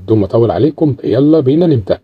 وبدون ما اطول عليكم يلا بينا نبدأ.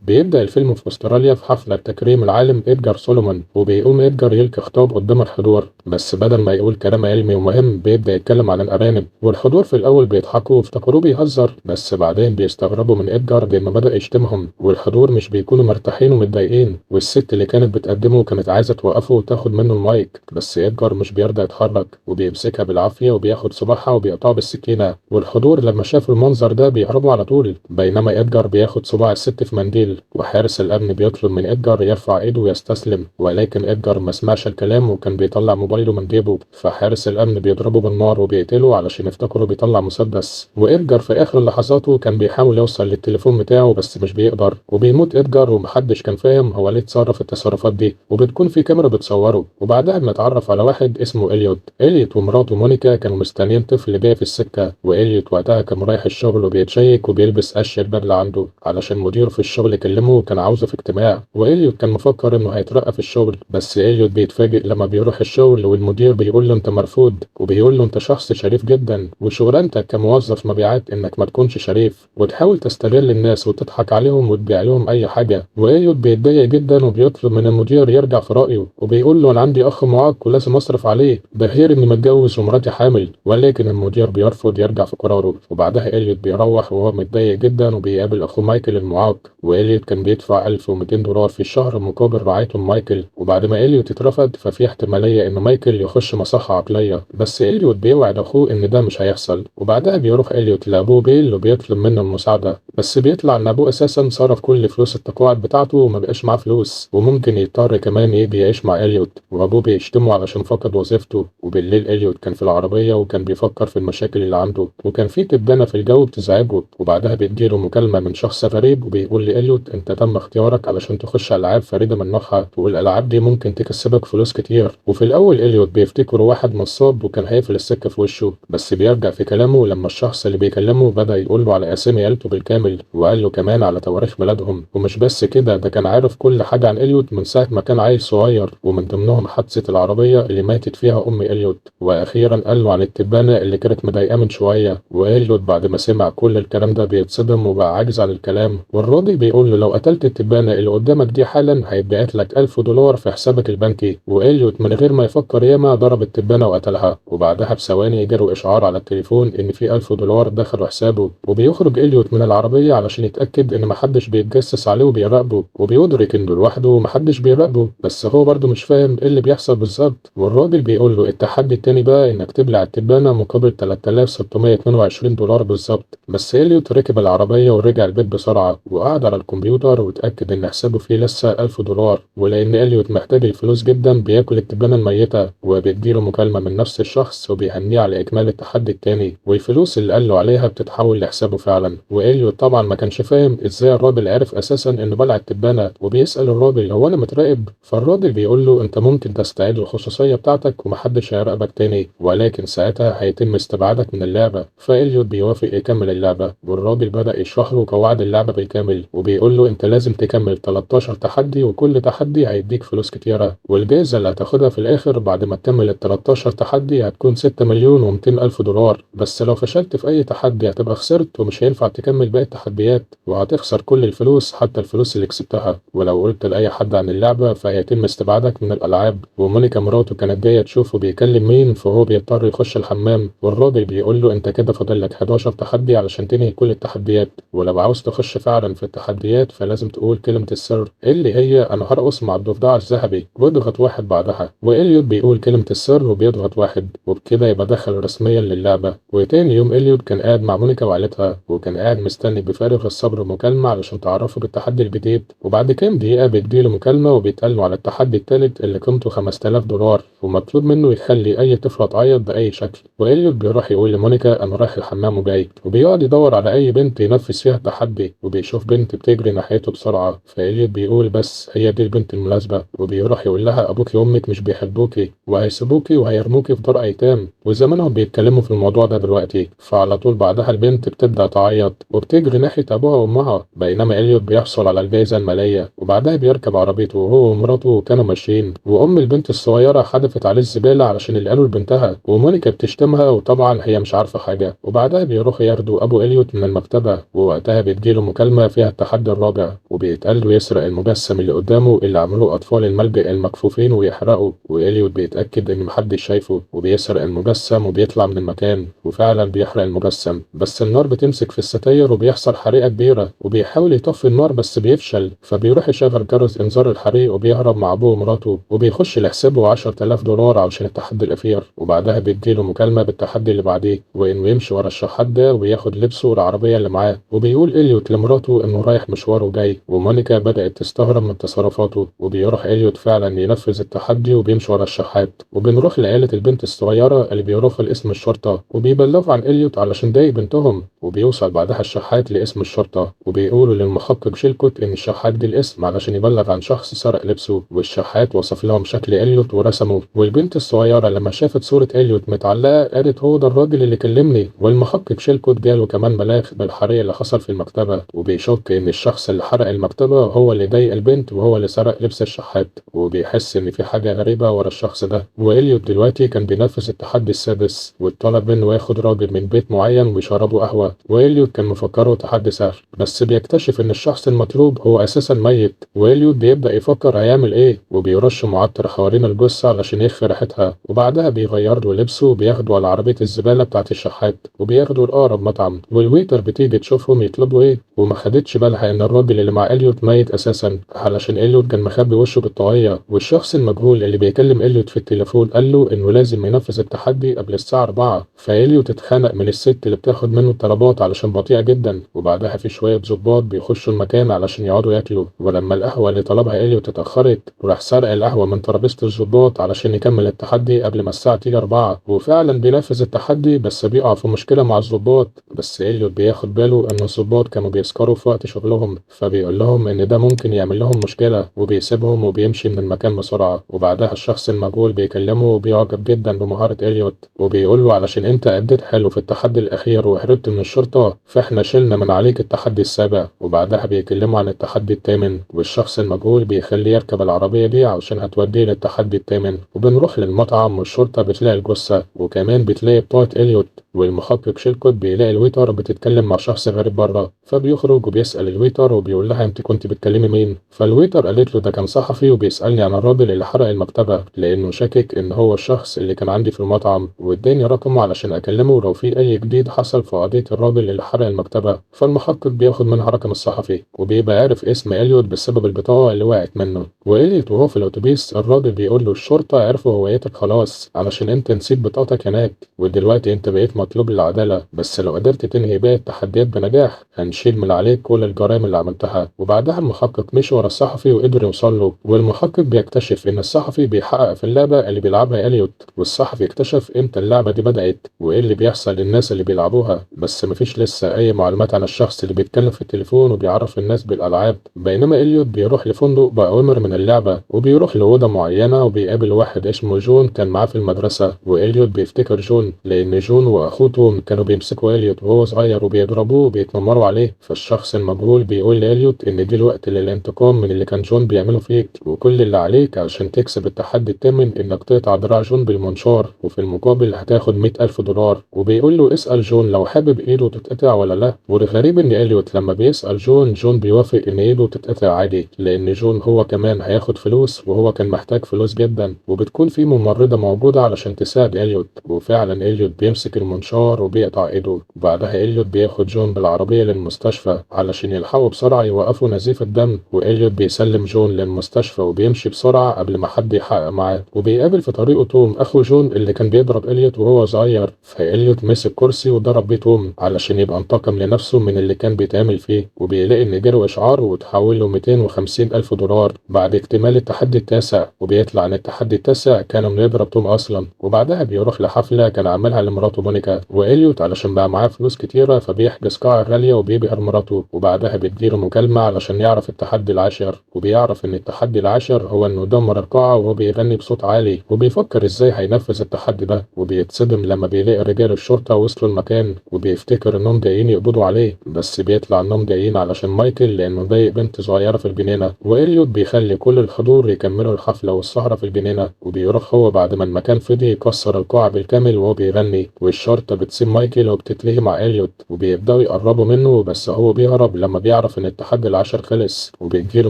بيبدأ الفيلم في أستراليا في حفلة تكريم العالم إدجار سولومون، وبيقوم إدجار يلقي خطاب قدام الحضور، بس بدل ما يقول كلام علمي ومهم بيبدأ يتكلم عن الأرانب، والحضور في الأول بيضحكوا وافتكروه بيهزر، بس بعدين بيستغربوا من إدجار لما بدأ يشتمهم، والحضور مش بيكونوا مرتاحين ومتضايقين، والست اللي كانت بتقدمه كانت عايزة توقفه وتاخد منه المايك، بس إدجار مش بيرضى يتحرك وبيمسكها بالعافية وبياخد صباعها وبيقطعه بالسكينة، والحضور لما شافوا المنظر ده بيهربوا على طول، بينما إدجار بياخد صباع الست في منديل، وحارس الأمن بيطلب من إدجار يرفع إيده ويستسلم، ولكن إدجار ما سمعش الكلام وكان بيطلع موبايله من جيبه، فحارس الأمن بيضربه بالنار وبيقتله علشان يفتكره بيطلع مسدس. وإدجار في آخر لحظاته كان بيحاول يوصل للتليفون بتاعه بس مش بيقدر، وبيموت إدجار ومحدش كان فاهم هو ليه اتصرف التصرفات دي، وبتكون في كاميرا بتصوره. وبعدها بنتعرف على واحد اسمه إليوت. إليوت ومراته مونيكا كانوا مستنيين طفل جاي في السكة، وإليوت وقتها كان رايح الشغل وبيتشيك وبيلبس أشيك بدلة عنده علشان مديره في الشغل كلمه وكان عاوزه في اجتماع، وإليوت كان مفكر إنه هيترقى في الشغل، بس إليوت بيتفاجئ لما بيروح الشغل والمدير بيقول له أنت مرفوض، وبيقول له أنت شخص شريف جدا وشغلانتك كموظف مبيعات إنك ما تكونش شريف وتحاول تستغل الناس وتضحك عليهم وتبيع لهم أي حاجة. وإليوت بيتضايق جدا وبيطلب من المدير يرجع في رأيه، وبيقول له أنا عندي أخ معاق ولازم أصرف عليه، ده غير إني متجوز ومراتي حامل، ولكن المدير بيرفض يرجع في قراره. وبعدها إليوت بيروح وهو متضايق جدا وبيقابل أخوه مايكل المعاق، وإليوت كان بيدفع 1200 دولار في الشهر مقابل رعايته لمايكل. وبعد ما إليوت اترفض ففي احتمالية إن مايكل يخش مصحة عقلية، بس إليوت بيوعد أخوه إن ده مش هيحصل. وبعدها بيروح إليوت لأبوه بيل وبيطلب منه المساعدة، بس بيطلع إن أبوه أساسا صرف كل فلوس التقاعد بتاعته وما بقاش معاه فلوس، وممكن يضطر كمان يجي يعيش مع إليوت، وأبوه بيشتمه علشان فقد وظيفته. وبالليل إليوت كان في العربية وكان بيفكر في المشاكل اللي عنده، وكان في تبانة في الجو بتزعجه. وبعدها بتجيله مكالمة من شخص غريب وبيقول لإليوت أنت تم اختيارك علشان تخش ألعاب فريدة من نوعها، والألعاب دي ممكن تكسبك فلوس كتير. وفي الأول إليوت بيفتكره واحد نصاب وكان هيقفل السكة في وشه، بس بيرجع في كلامه لما الشخص اللي بيكلمه بدأ يقول له على أسامي عيلته بالكامل، وقال له كمان على تواريخ ميلادهم. ومش بس كده، ده كان عارف كل حاجة عن إليوت من ساعة ما كان عيل صغير، ومن ضمنهم حادثة العربية اللي ماتت فيها أم إليوت. وأخيرا قال له عن التبانة اللي كانت مضايقاه من شوية. وإليوت بعد ما سمع كل الكلام ده بيتصدم وبقى عاجز عن الكلام. والراجل بيقول له لو قتلت التبانة اللي قدامك دي حالا هيتبعت لك 1000 دولار في حسابك البنكي. وإليوت من غير ما يفكر ياما ضرب التبانة وقتلها، وبعدها بثواني جاله إشعار على التليفون إن في 1000 دولار دخلوا حسابه. وبيخرج إليوت من العربية علشان يتأكد إن محدش بيتجسس عليه وبيراقبه، وبيدرك إنه لوحده ومحدش بيراقبه، بس هو برضه مش فاهم إيه اللي بيحصل بالظبط. والراجل بيقول له التحدي التاني بقى إنك تبلع التبانة مقابل 3622 دولار بالظبط. بس إليوت ركب العربية ورجع البيت بسرعة وقعد على الكمبيوتر واتأكد إن حسابه فيه لسه 1000 دولار. ولأن إليوت محتاج الفلوس جدا بياكل التبانة الميتة، وبيديله مكالمة من نفس الشخص وبيهنيه على إكمال التحدي التاني، والفلوس اللي قال له عليها بتتحول لحسابه فعلا. وإليوت طبعا ما كانش فاهم إزاي الراجل عرف أساسا إنه بلع التبانة، وبيسأل الراجل هو أنا متراقب؟ فالراجل بيقول له أنت ممكن تستعيد الخصوصية بتاعتك ومحدش هيراقبك تاني، ولكن ساعتها هيتم استبعادك من اللعبة. فإليوت بيوافق يكمل اللعبة، والراجل بدأ يشرح له قواعد اللعبة بالكامل، وبيقول له أنت لازم تكمل 13 تحدي، وكل تحدي هيديك فلوس كتيرة، والجائزة اللي هتاخدها في الآخر بعد ما تكمل ال 13 تحدي هتكون 6,200,000 دولار. بس لو فشلت في أي تحدي هتبقى خسرت ومش هينفع تكمل باقي التحديات، وهتخسر كل الفلوس حتى الفلوس اللي كسبتها. ولو قلت لأي حد عن اللعبة فهيتم استبعادك من الألعاب. ومونيكا مراته كانت جاية تشوفه بيكلم مين، فهو بيضطر يخش الحمام، والراجل بيقول له انت كده فاضل لك 11 تحدي علشان تنهي كل التحديات، ولو عاوز تخش فعلا في التحديات فلازم تقول كلمة السر اللي هي انا هرقص مع الضفدع الذهبي، واضغط واحد بعدها. وإليوت بيقول كلمة السر وبيضغط واحد، وبكده يبقى دخل رسميا للعبة. وتاني يوم إليوت كان قاعد مع مونيكا وعيلتها، وكان قاعد مستني بفارغ الصبر مكالمة علشان تعرفه بالتحدي الجديد. وبعد كام دقيقة بتجيله مكالمة وبيتقال له على التحدي التالت اللي قيمته 5000 دولار، ومطلوب منه يخلي أي طفلة تعيط بأي شكل. وإليوت بيروح يقول لمونيكا أنا رايح الحمام وجاي، وبيقعد يدور على أي بنت ينفذ فيها التحدي، وبيشوف بنت بتجري بتجري ناحيته بسرعة. فإليوت بيقول بس هي دي البنت المناسبة، وبيروح يقول لها أبوكي وأمك مش بيحبوكي وهيسيبوكي وهيرموكي في دار أيتام، وزمانهم بيتكلموا في الموضوع ده دلوقتي. فعلى طول بعدها البنت بتبدأ تعيط وبتجري ناحية أبوها وأمها، بينما إليوت بيحصل على الجائزة المالية. وبعدها بيركب عربيته وهو ومراته كانوا ماشيين، وأم البنت الصغيرة حدفت عليه الزبالة علشان اللي قالوا لبنتها، ومونيكا بتشتمها وطبعا هي مش عارفة حاجة. وبعدها بيروحوا ياخدوا أبو إليوت من المكتبة، ووقتها بتجيله مكالمة فيها التحدي الرابع، وبيتقال له يسرق المجسم اللي قدامه اللي عملوه أطفال الملجأ المكفوفين ويحرقه. وإليوت بيتأكد إن محدش شايفه وبيسرق المجسم وبيطلع من المكان، وفعلا بيحرق المجسم، بس النار بتمسك في الستاير وبيحصل حريقة كبيرة، وبيحاول يطفي النار بس بيفشل، فبيروح يشغل جرس إنذار الحريق وبيهرب مع أبوه ومراته، وبيخش لحسابه 10,000 دولار علشان التحدي الأخير. وبعدها بيديله مكالمة بالتحدي اللي بعديه، وإنه يمشي ورا الشحات ده وياخد لبسه والعربية اللي معاه. وبيقول إليوت لمراته إنه رايح مشوار وجاي، ومونيكا بدأت تستغرب من تصرفاته، وبيروح إليوت فعلا ينفذ التحدي وبيمشي ورا الشحات. وبنروح لعيلة البنت الصغيرة اللي بيروحوا لقسم الشرطة وبيبلغوا عن إليوت علشان ضايق بنتهم. وبيوصل بعدها الشحات لقسم الشرطة وبيقولوا للمحقق شيلكوت إن الشحات جه القسم علشان يبلغ عن شخص سرق لبسه، والشحات وصف لهم شكل إليوت ورسمه. والبنت الصغيرة لما شافت صورة إليوت متعلقة قالت هو ده الراجل اللي كلمني. والمحقق شيلكوت جاله كمان بلاغ بالحريق اللي حصل في المكتبة، وبيشك إن الشخص اللي حرق المكتبة هو اللي ضايق البنت وهو اللي سرق لبس الشحات، وبيحس إن في حاجة غريبة ورا الشخص ده. وإليوت دلوقتي كان بينفذ التحدي السادس، واتطلب منه ياخد راجل من بيت معين ويشربه قهوة، وإليوت كان مفكره تحدي سهل، بس بيكتشف إن الشخص المطلوب هو أساسا ميت. وإليوت بيبدأ يفكر هيعمل إيه، وبيرش معطر حوالين الجثة علشان يخفي ريحتها، وبعدها بيغير له لبسه وبياخده على عربية الزبالة بتاعت الشحات وبياخده لأقرب مطعم. وال waiter بتيجي تشوفهم يطلبوا إيه، وما خدتش بالها إن الراجل اللي مع إليوت ميت أساسا علشان إليوت كان مخبي وشه بالطاقية. والشخص المجهول اللي بيكلم إليوت في التليفون قال له إنه لازم ينفذ التحدي قبل الساعة 4، فإليوت اتخنق من الست اللي بتاخد منه الطلبات علشان بطيئة جدا. وبعدها في شوية ظباط بيخشوا المكان علشان يقعدوا ياكلوا، ولما القهوة اللي طلبها إليوت اتأخرت وراح سرق القهوة من ترابيزة الظباط علشان يكمل التحدي قبل ما الساعة تيجي 4. وفعلا بينفذ التحدي بس بيقع في مشكلة مع الظباط، بس إليوت بياخد باله إن الظباط كانوا بيسكروا في وقت شغلهم، فبيقول لهم إن ده ممكن يعمل لهم مشكلة، وبيسيبهم وبيمشي من المكان بسرعة. وبعدها الشخص المجهول بيكلمه وبيعجب جدا بمهارة إليوت، وبيقول له علشان أنت أديت حلو في التحدي الأخير وهربت من الشرطة فإحنا شلنا من عليك التحدي السابع. وبعدها بيكلمه عن التحدي الثامن، والشخص المجهول بيخليه يركب العربية دي علشان هتوديه للتحدي الثامن. وبنروح للمطعم والشرطة بتلاقي الجثة، وكمان بتلاقي بطاقة إليوت، والمحقق شيلكوت بيلاقي ال waiter بتتكلم مع شخص غريب بره، فبيخرج وبيسأل ال waiter وبيقول لها انت كنت بتكلمي مين؟ فال waiter قالت له ده كان صحفي وبيسألني عن الراجل اللي حرق المكتبة لأنه شاكك إن هو الشخص اللي كان عندي في المطعم، واداني رقمه علشان أكلمه لو في أي جديد حصل في قضية الراجل اللي حرق المكتبة. فالمحقق بياخد منها رقم الصحفي وبيبقى عارف اسم إليوت بسبب البطاقة اللي وقعت منه. وإليوت وهو في الأتوبيس الراجل بيقول له الشرطة عرفوا هويتك خلاص علشان انت نسيت بطاقتك هناك، ودلوقتي انت بقيت مطلوب للعدالة، بس لو قدرت تنهي باقي التحديات بنجاح هنشيل من عليك كل الجرائم اللي عملتها. وبعدها المحقق مشي ورا الصحفي وقدر يوصل له، والمحقق بيكتشف ان الصحفي بيحقق في اللعبة اللي بيلعبها إليوت، والصحفي اكتشف امتى اللعبة دي بدأت وايه اللي بيحصل للناس اللي بيلعبوها، بس مفيش لسه اي معلومات عن الشخص اللي بيتكلم في التليفون وبيعرف الناس بالألعاب. بينما إليوت بيروح لفندق بأوامر من اللعبة، وبيروح لأوضة معينة وبيقابل واحد اسمه جون كان معاه في المدرسة. وإليوت بيفتكر جون لأن جون وأخوه توم كانوا بيمسكوا إليوت وهو صغير وبيضربوه وبيتنمروا عليه. فالشخص المجهول بيقول لإليوت إن جه الوقت للانتقام من اللي كان جون بيعمله فيك، وكل اللي عليك عشان تكسب التحدي الثامن إنك تقطع دراع جون بالمنشار، وفي المقابل هتاخد 100,000 دولار. وبيقول له اسأل جون لو حابب إيده تتقطع ولا لا. والغريب إن إليوت لما بيسأل جون، جون بيوافق إن إيده تتقطع عادي، لأن جون هو كمان هياخد فلوس وهو كان محتاج فلوس جدا. وبتكون في ممرضة موجودة علشان تساعد إليوت، وفعلا إليوت بيمسك المنشار وبيقطع إيده. وبعدها إليوت بياخد جون بالعربية للمستشفى علشان يلحقوا بسرعة يوقفوا نزيف الدم، وإليوت بيسلم جون للمستشفى وبيمشي بسرعة قبل ما حد يحقق معاه. وبيقابل في طريقه توم أخو جون اللي كان بيضرب إليوت وهو صغير، فإليوت مسك كرسي وضرب بيه توم علشان يبقى انتقم لنفسه من اللي كان بيتعمل فيه. وبيلاقي إن جاله إشعار وتحول له 250,000 دولار بعد اكتمال التحدي التاسع، وبيطلع إن التحدي التاسع كان إنه يضرب توم أصلا. وبعدها بيروح لحفلة كان عاملها لمراته مونيكا، وإليوت علشان بقى معاه فلوس كتيرة فبيحجز قاعة غالية وبيبهر مراته. وبعدها بتجيله مكالمة مكالمة علشان يعرف التحدي العاشر، وبيعرف إن التحدي العاشر هو إنه يدمر القاعة وهو بيغني بصوت عالي، وبيفكر إزاي هينفذ التحدي ده، وبيتصدم لما بيلاقي رجال الشرطة وصلوا المكان، وبيفتكر إنهم جايين يقبضوا عليه، بس بيطلع إنهم جايين علشان مايكل لأنه ضايق بنت صغيرة في الجنينة. وإليوت بيخلي كل الحضور يكملوا الحفلة والسهرة في الجنينة، وبيروح هو بعد ما المكان فضي يكسر القاعة بالكامل وهو بيغني، والشرطة بتسيب مايكل وبتتلهي مع إليوت، وبيبدأوا يقربوا منه بس هو بيهرب لما بيعرف إن التحدي العاشر خلص، وبيجيله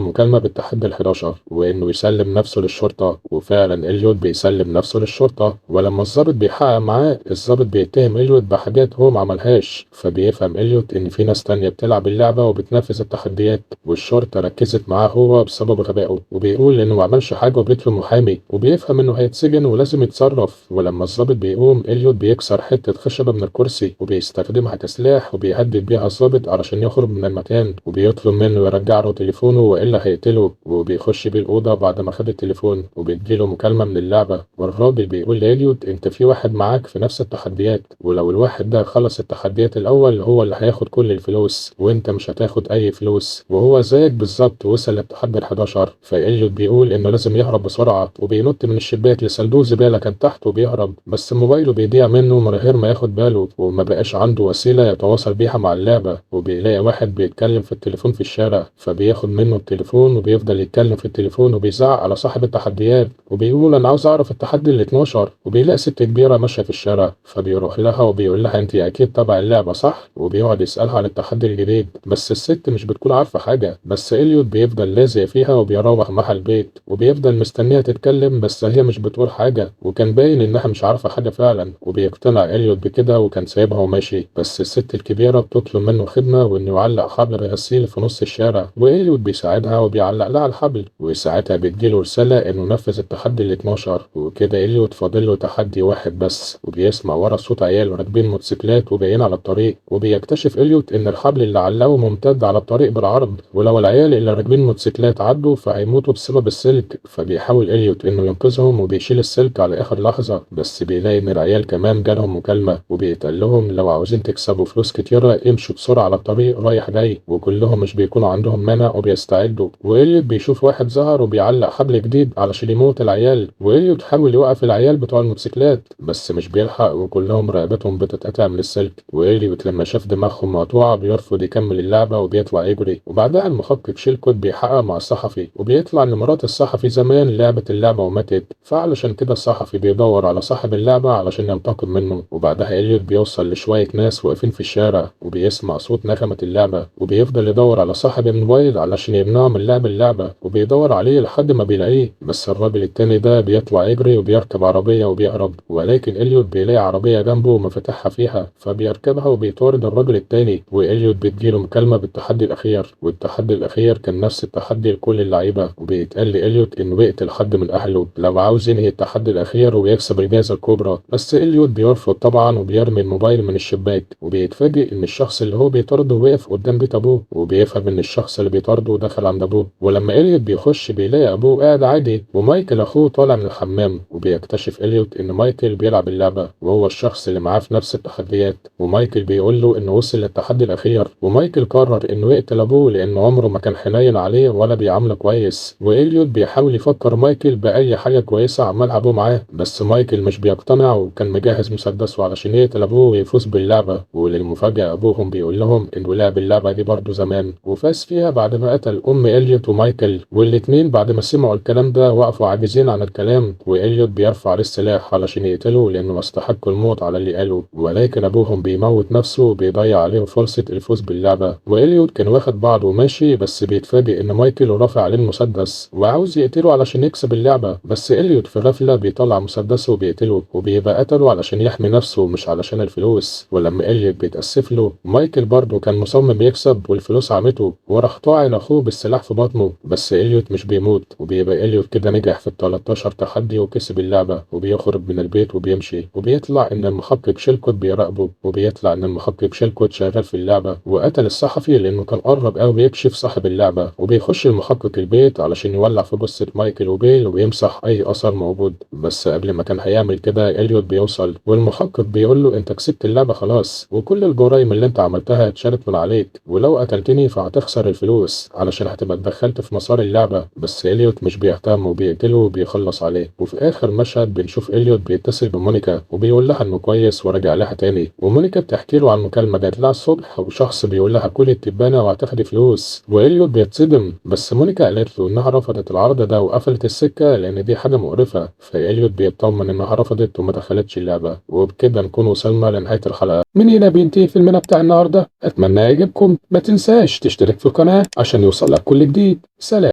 مكالمة بالتحدي ال11 وإنه يسلم نفسه للشرطة، وفعلا إليوت بيسلم نفسه للشرطة. ولما الضابط بيحقق معاه الضابط بيتهم إليوت بحاجات هو ما عملهاش، فبيفهم إليوت إن في ناس تانية بتلعب اللعبة وبتنفذ التحديات، والشرطة ركزت معاه هو بسبب غبائه، وبيقول إنه ما عملش حاجة وبيطلب محامي، وبيفهم إنه هيتسجن ولازم يتصرف. ولما الضابط بيقوم إليوت بيكسر حتة خشبة من الكرسي وبيستخدمها كسلاح وبيهدد بيها الضابط علشان يخرج من المكان، وبيطلب منه يرجع له تليفونه وإلا هيقتله، وبيخش بيه الأوضة بعد ما خد التليفون، وبيجيله مكالمة من اللعبة، والراجل بيقول لإليوت أنت في واحد معاك في نفس التحديات، ولو الواحد ده خلص التحديات الأول هو اللي هياخد كل الفلوس وأنت مش هتاخد أي فلوس، وهو زيك بالظبط وصل للتحدي ال11. فإليوت بيقول إنه لازم يهرب بسرعة، وبينط من الشباك لصندوق زبالة كان تحته وبيهرب، بس موبايله بيضيع منه من غير ما ياخد باله، وما بقاش عنده وسيلة يتواصل بيها مع اللعبة، وبيلاقي واحد بيتكلم في التليفون في الشارع، فبياخد منه التليفون وبيفضل يتكلم في التليفون وبيزعق على صاحب التحديات وبيقول أنا عاوز أعرف التحدي ال12. وبيلاقي ست كبيرة ماشية في الشارع، فبيروح لها وبيقول لها أنت أكيد تبع اللعبة صح؟ وبيقعد يسألها عن التحدي الجديد، بس الست مش بتكون عارفة حاجة، بس إليوت بيفضل لازق فيها وبيروح معاها البيت، وبيفضل مستنيها تتكلم بس هي مش بتقول حاجة، وكان باين إنها مش عارفة حاجة فعلا، وبيقتنع إليوت بكده وكان سايبها وماشي. بس الست الكبيرة بتطلب منه خدمة وإنه يعلق حبل غسيل في نص الشارع، وإليوت بيساعدها وبيعلق لها الحبل، وساعتها بتجيله رسالة إنه نفذ التحدي ال12، وكده إليوت فاضل له تحدي واحد بس. وبيسمع ورا صوت عيال راكبين موتوسيكلات وجايين على الطريق، وبيكتشف إليوت إن الحبل اللي علقه ممتد على الطريق بالعرض، ولو العيال اللي راكبين موتوسيكلات عدوا فهيموتوا بسبب السلك. فبيحاول إليوت إنه ينقذهم وبيشيل السلك على آخر لحظة، بس بيلاقي إن العيال كمان جالهم مكالمة وبيتقال لهم لو عاوزين تكسبوا فلوس كتيرة امشوا بسرعة على الطريق رايح جاي، وكلهم مش بيكونوا عندهم مانع وبيستعدوا. وإليوت بيشوف واحد ظهر وبيعلق حبل جديد علشان يموت العيال، وإليوت حاول يوقف العيال بتوع الموتوسيكلات بس مش بيلحق، وكلهم رقبتهم بتتقطع من السلك. وإليوت لما شاف دماغهم مقطوعة بيرفض يكمل اللعبة وبيطلع يجري. وبعدها المحقق شيلكوت بيحقق مع الصحفي، وبيطلع إن مرات الصحفي زمان لعبت اللعبة وماتت، فعلشان كده الصحفي بيدور على صاحب اللعبة علشان ينتقم منه. وبعدها إليوت بيوصل لشوية ناس واقفين في الشارع، وبيسمع صوت نغمة اللعبة، وبيفضل يدور على صاحب الموبايل علشان يمنعه من لعب اللعبة، وبيدور عليه لحد ما بيلاقيه، بس الراجل التاني ده بيطلع يجري وبيركب عربية وبيهرب، ولكن إليوت بيلاقي عربية جنبه ومفاتيحها فيها، فبيركبها وبيطارد الراجل التاني. وإليوت بتجيله مكالمة بالتحدي الأخير، والتحدي الأخير كان نفس التحدي لكل اللعيبة، وبيتقال لإليوت إنه يقتل حد من أهله لو عاوز ينهي التحدي الأخير ويكسب الجائزة الكبرى، بس إليوت بيرفض طبعا وبيرمي الموبايل من الشباك، وبيتفاجئ إن الشخص اللي هو بيطارده وقف قدام بيت أبوه، وبيفهم إن الشخص اللي بيطارده دخل عند أبوه. ولما إليوت بيخش بيلاقي أبوه قاعد عادي ومايكل أخوه طالع من الحمام، وبيكتشف إليوت إن مايكل بيلعب اللعبة وهو الشخص اللي معاه في نفس التحديات، ومايكل بيقول له إنه وصل للتحدي الأخير، ومايكل قرر إنه يقتل أبوه لأن عمره ما كان حنين عليه ولا بيعامله كويس. وإليوت بيحاول يفكر مايكل بأي حاجة كويسة عملها أبوه معاه، بس مايكل مش بيقتنع وكان مجهز مسدسه علشان يقتل أبوه ويفوز باللعبة. وللمفاجأة أبوهم بيقول لهم إنه لعب اللعبة دي برضه زمان وفاز فيها بعد ما قتل أم إليوت ومايكل، والاتنين بعد ما سمعوا الكلام ده وقفوا عاجزين عن الكلام. وإليوت بيرفع عليه السلاح علشان يقتله لأنه استحق الموت على اللي قاله، ولكن أبوهم بيموت نفسه وبيضيع عليهم فرصة الفوز باللعبة. وإليوت كان واخد بعضه وماشي، بس بيتفاجئ إن مايكل رافع عليه المسدس وعاوز يقتله علشان يكسب اللعبة، بس إليوت في غفلة بيطلع مسدسه وبيقتله، وبيبقى قتله علشان يحمي نفسه مش علشان الفلوس. ولما إليوت بيتأسف له مايكل برضه كان مصمم يكسب والفلوس عمته، وراح طاعن أخوه بالسلاح في بطنه، بس إليوت مش بيموت، وبيبقى إليوت كده نجح في ال13 تحدي وكسب اللعبة، وبيخرج من البيت وبيمشي. وبيطلع إن المحقق شيلكوت بيراقبه، وبيطلع إن المحقق شيلكوت شغال في اللعبة وقتل الصحفي لأنه كان قرب أوي يكشف صاحب اللعبة. وبيخش المحقق البيت علشان يولع في جثة مايكل وبيل ويمسح أي أثر موجود، بس قبل ما كان هيعمل كده إليوت بيوصل، والمحقق بيقول له أنت كسبت اللعبة خلاص، وكل الجرائم اللي أنت عملتها اتشالت من عليك، ولو قتلتني فهتخسر هتخسر الفلوس علشان هتبقى اتدخلت في مسار اللعبة. بس إليوت مش بيهتم وبيقتله وبيخلص عليه. وفي آخر مشهد بنشوف إليوت بيتصل بمونيكا وبيقول لها إنه كويس ورجع لها تاني، ومونيكا بتحكي له عن مكالمة جات لها الصبح وشخص بيقول لها كل التبانة وهتاخدي فلوس، وإليوت بيتصدم، بس مونيكا قالت له إنها رفضت العرض ده وقفلت السكة لأن دي حاجة مقرفة، فإليوت بيطمن إنها رفضت وما دخلتش اللعبة. وبكده نكون وصلنا لنهاية الحلقة. من هنا بينتهي فيلمنا بتاع النهاردة، أتمنى يعجبكم، ما تنساش تشترك في القناة عشان يوصلك كل جديد. سلام.